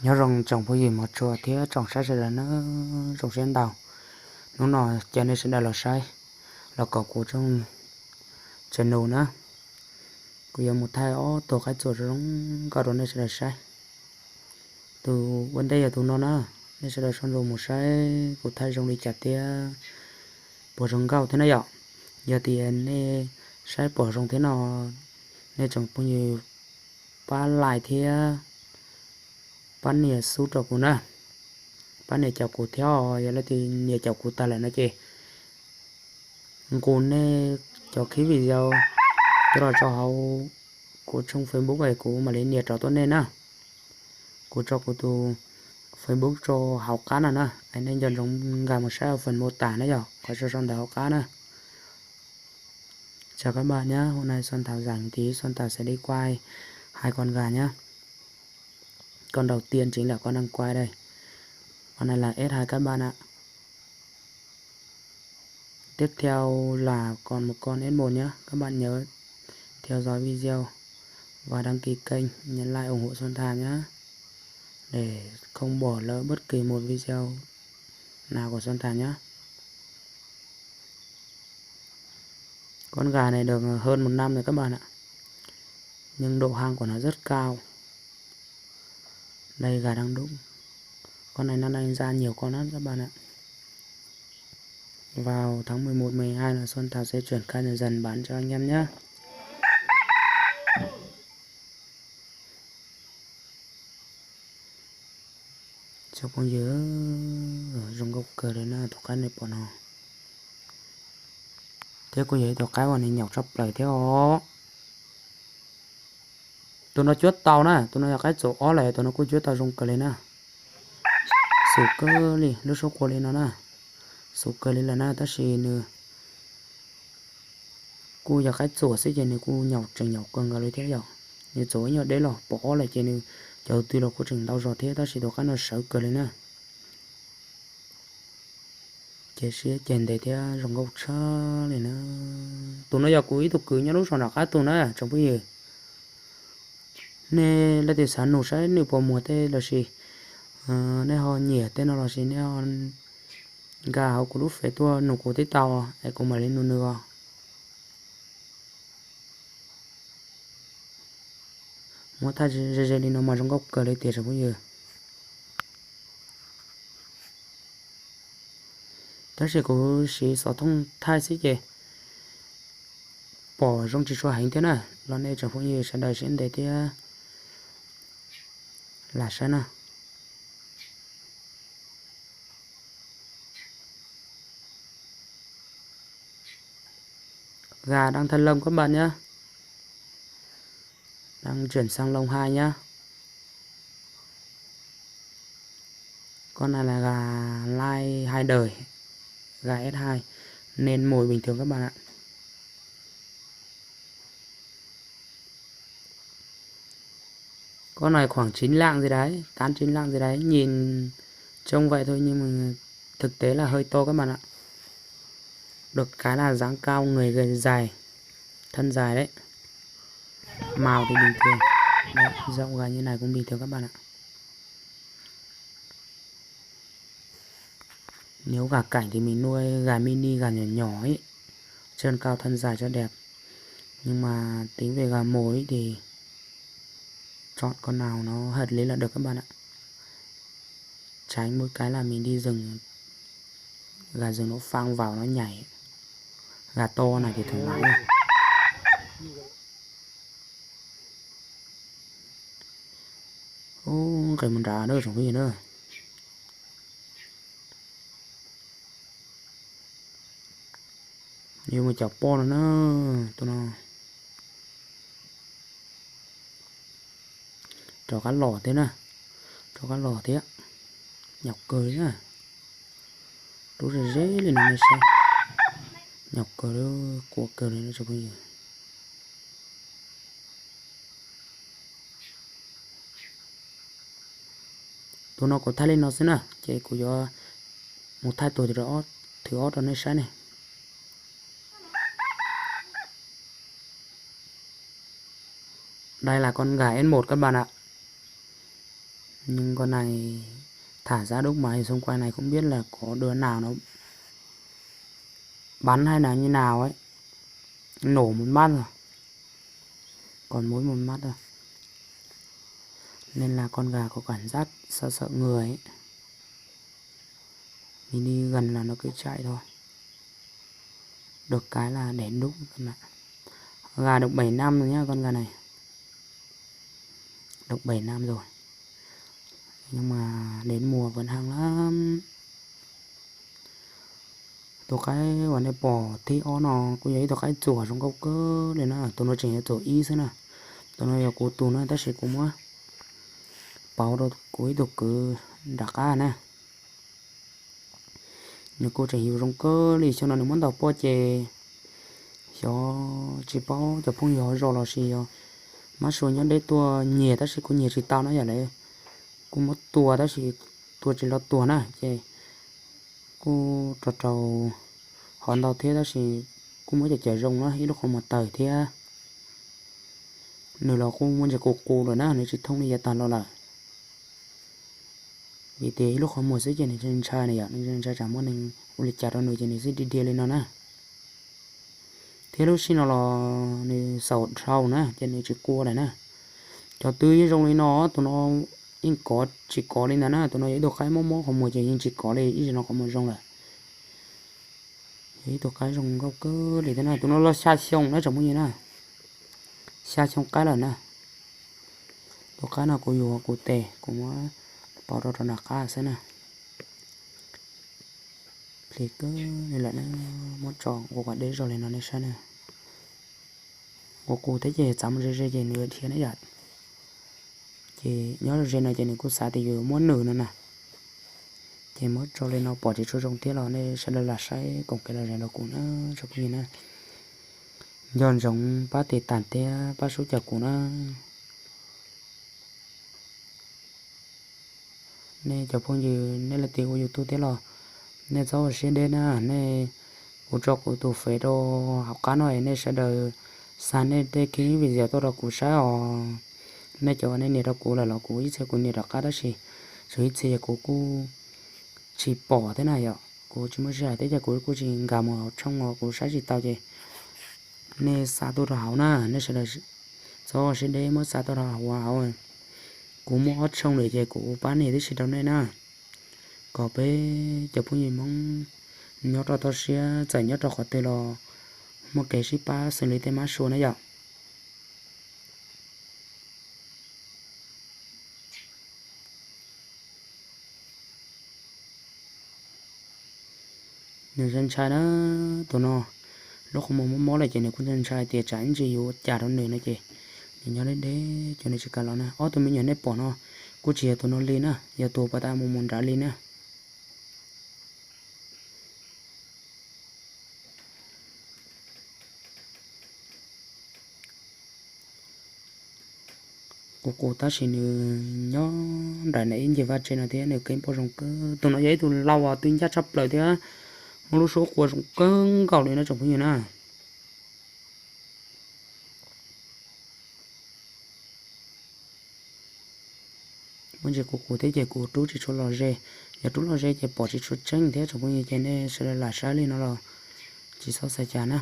Nyob zoo tsoom phooj ywg mos tshua thiab tsoom saib sawv daws nawb, zoo siab ntau. Hnub no coj nej sawv daws los saib, los koom kuv tsoom channel na. Kuv yuav mus thaij ob tug qaib txuas zoo zoo nkauj rau nej sawv daws saib. Tus ua ntej yog tus no na, nej sawv daws soj ntsuam mus saib kuv thaij zoo li cas thiab puas zoo nkauj thiab na yom. Yog tias nej saib pom zoo thiab no, nej tsoom phooj ywg pab like thiab pab nias sub rau kuv na, pab nias caum kuv thiab os. Yog leej twg nias caum kuv tag lawm no ces nqus nej cov clip video tuaj los rau hauv kuv tshooj Facebook es kuv mam li nias rov tuaj nej na. Kuv tso kuv tus Facebook rau hauv qab no na, es nej nco ntsoov nkag mus saib hauv phần mô tả na yom, qhov sau sau ntawv hauv qab na. Chào các bạn nhé, hôm nay Xuân Thảo rảnh tí Xuân Thảo sẽ đi quay hai con gà nhé. Con đầu tiên chính là con đang quay đây. Con này là ét hai các bạn ạ. Tiếp theo là còn một con ét một nhé. Các bạn nhớ theo dõi video và đăng ký kênh, nhấn like ủng hộ Xuân Thảo nhé. Để không bỏ lỡ bất kỳ một video nào của Xuân Thảo nhé. Con gà này được hơn một năm rồi các bạn ạ. Nhưng độ hang của nó rất cao. Đây, gà đang đúc. Con này năm nay ra nhiều con lắm các bạn ạ. Vào tháng mười một, mười hai là Xuân Thảo sẽ chuyển khai dần dần bán cho anh em nhé. Tsoom phooj ywg, zoo nkauj kawg li na tus qaib nej pom no. Thiab kuj yog ib tus qaib uas nws nyaum tshaj plaws thiab os. Tus no cuab tau na, tus no yog qaib txuas ob lawm, tus no kuj cuab tau zoo kawg li na. Xum kawg li, lub suab qua li no na. Xum kawg li lawm na, tab sis nws kuj yog qaib txuas xwb ces nws kuj nyaum tseem nyaum kawg nkaus li thiab yom. Nws txuas ib nyuag deb los pom ob lawm ces nws cov twg los kuj tseem ntau zog thiab, tab sis tus qaib no sawv kawg li na. Ces siab ces ntev thiab zoo nkauj tshaj li na. Tus no yog kuv ib tug kwv nyob lub zos nram qab tus na tsoom phooj ywg. Nej leej twg xav nug saib nws puas muag tej lossis nej ho nyiam tej no lossis nej ho nkag hauv kuv lub fej tuaj nug kuv tib tau es kuv mam li nug nws os. Muab thaij ze ze li no mas zoo nkauj kawg li tiag tsoom phooj ywg. Tab sis kuv siv xov tooj thaij xwb ces pom zoo tsis tshua heev thiab na, los nej tsoom phooj ywg sawv daws siab ntev thiab lam saib na. Gà đang thăn lông các bạn nhé. Đang chuyển sang lông hai nhé. Con này là gà lai hai đời, gà ét hai, nên mồi bình thường các bạn ạ. Con này khoảng chín lạng gì đấy, tám chín lạng gì đấy, nhìn trông vậy thôi nhưng mà thực tế là hơi to các bạn ạ. Được cái là dáng cao, người gầy, dài, thân dài đấy. Màu thì bình thường. Đấy, giọng gà như này cũng bình thường các bạn ạ. Nếu gà cảnh thì mình nuôi gà mini, gà nhỏ nhỏ ấy. Trơn cao thân dài cho đẹp. Nhưng mà tính về gà mồi ấy thì chọn con nào nó hợp lý là được các bạn ạ. Tránh mỗi cái là mình đi rừng, gà rừng nó phang vào nó nhảy. Gà to này thì thoải mái rồi. Ub, nqes mus nrad na tsoom phooj ywg na. Yuav mus caum poj no na, tus no. Rov qab los thiab na, rov qab los thiab. Nyaum kawg li na. Rub ze ze li no nej saib. Nyaum kawg li, qua kawg li tsoom phooj ywg. Tus no kuv thaij li no xwb na, ces kuv yuav mus thaij tus thib ob rau nej saib ne. Đây là con gà S một các bạn ạ. Nhưng con này thả rác nước bẩn xung quanh này không biết là có đứa nào nó bắn hay là như nào ấy, nổ một phát rồi, còn mỗi một phát thôi. Nên là con gà có cảm giác sợ sợ người ấy. Mình đi gần là nó cứ chạy thôi. Được cái là đẻ núc các bạn. Gà được bảy năm rồi nhá con gà này. Được bảy năm rồi. Nhưng mà đến mùa vẫn hăng lắm. Tus qaib uas nej pom thib ob no kuj yog ib tug qaib txuas zoo nkauj kawg li na. Tus no tseem yog txuas ib xwb na. Tus no yog kuv tus na tab sis kuv muab pauv rau kuv ib tug kwv nram qab na. Nws kuj tseem yus zoo kawg li, xyoo no nws muab ntaus poj ces xyov tsis paub cov phooj ywg hauv zos los sis yog mab sua nyob deb tuaj nyiag tab sis kuj nyiag tsis tau na yom, lawv kuj muab tua tab sis tua tsis los tuag na ces kuj rau rau hov ntau thiab tab sis kuj muab cov cawv zoo na ib lub qhov muag tawg thiab. Nws los kuj muaj ntsis qus qus lawm na, nws tsis thooj li yav tag los lawm. Vim tias ib lub qhov muag xwb ces nws ntshai na yom, nws ntshai tsam muaj neeg ua li cas rau nws ces nws xij dhia dhia li no na. Thiab lub sij no los nws xaum dhau na ces nws tsis qua lawm na. Cov twg yeej zoo li no, tus no yeej kov tsis kov li ntag na, tus no yog ib tug qaib mob mob qhov muag ces yeej tsis kov li, ib zaug no qhov muag zoo lawm. Yog ib tug qaib zoo nkauj kawg li thiab na, tus no los xya xyoo na tsoom phooj ywg na, xya xyoo qaib lawm na. Tus qaib no kuv yuav kuv tes kuv muab pauv rau rau nram qab xwb na. Plig kawg li lawm na, muab tso ua kom deb zog li no nej saib na. Ua qus thiab ces txav mus ze ze ces nws dhia na yom. Ces nyob ze no ces nws kuj xav tias yus muab nws no na. Ces muab tso li no pom tsis tshua zoo thiab los nej sawv daws lam saib koom kev lom zem rau kuv na tsoom phooj ywg na. Nco ntsoov pab tiv tam thiab pab sub cawm kuv na. Nej cov phooj ywg nej leej twg ua YouTube thiab los nej txhob ua siab deb na, nej, kuv tso kuv tus Face rau hauv qab no es nej sawv daws xa nej tej clip video tuaj rau kuv saib os. Nej cov uas nej nias rau kuv lawm los kuv ib txhia kuv nias rov qab tab sis tshuav ib txhia ces kuv kuj tsis pom thiab na yom, kuv tsis muaj sij hawm thiab ces kuv kuj tsis nkag mus hauv tshooj uas kuv saib tsis tau ces nej xa tuaj rau hauv na, nej sawv daws txhob ua siab deb muab xa tuaj rau hauv. Kuv muaj ob tshooj lawm ces kuv pab nias tib si rau nej na, kom peb cov phooj ywg Hmoob nyob rau toj siab txawm nyob rau qhov twg los muaj kev sib pab xws li tej mab sua na yom. Nws ntshai ntshai na, tus no lub qhov muag mob mob lawm ces nws kuj ntshai ntshai tias tsam ib ntsis yuav ua cas rau nws no ces nws nyob deb deb ces nws tsis kam los na. Ob tug me nyuam nej pom no kuj tsis yog tus no li na, yog tus puag ta mus mus nrad li na. Qus qus tab sis nws nyob nraim ntawm ib ncig vaj tse no thiab nws keeb poj zoo kawg. Tus no yog ib tug lau uas twb ncaj tshaj plaws thiab muaj lub suab qua zoo kawg nkaus li no tsoom phooj ywg na. Muaj ntsis qus qus thiab ces kuv rub tsis tshua lom zem, yog rub lom zem ces pom tsis tshua tseeb thiab tsoom phooj ywg ces nej sawv daws lam saib li no los tsis txhob xav cas na.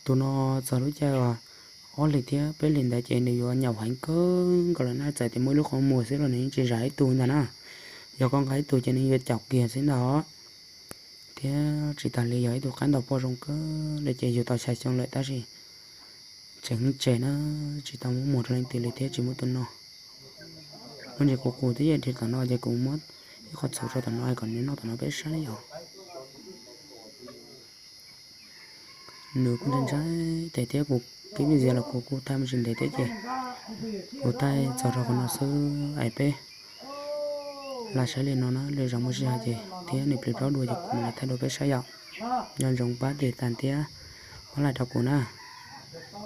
Tus no txog lub caij uas ob hlis thiab peb hlis ntawd ces nws yuav nyaum heev kawg nkaus lawm na, txawm tias muaj ib lub qhov muag xwb los nws yeej tsis zam ib tug ntag na. Yog koj nqa ib tug ces nws yuav caum kiag xwb ntag. Thiab tsis tas li yog ib tug qaib ntaus poj zoo kawg li ces yug tau xya xyoo lawm tab sis tseem tseg na, tsis tau muab muag rau leej twg li thiab tsis muaj tus no. Muaj ntsis qus qus thiab dhia tom no ces kuv muab ib qho txhuv rau tom no kom nws noj tom no peb saib yom. Nws kuj ntshai ntshai tes thiab kuv kib video los kuv kuj thaij muaj tsis ntev thiab ces kuv thaij txog rau qhov no xwb es peb lam saib li no na, lwm zaus muaj sij hawm ces thiab nws plig plaub dua ces kuv mam li thaij dua peb saib yom. Nco ntsoov pab tiv tas thiab pab like rau kuv na.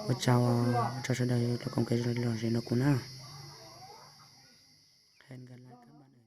Ua tsaug, ua tsaug sawv daws los koom kev lom zem nrog kuv na. Hẹn gặp lại các bạn ở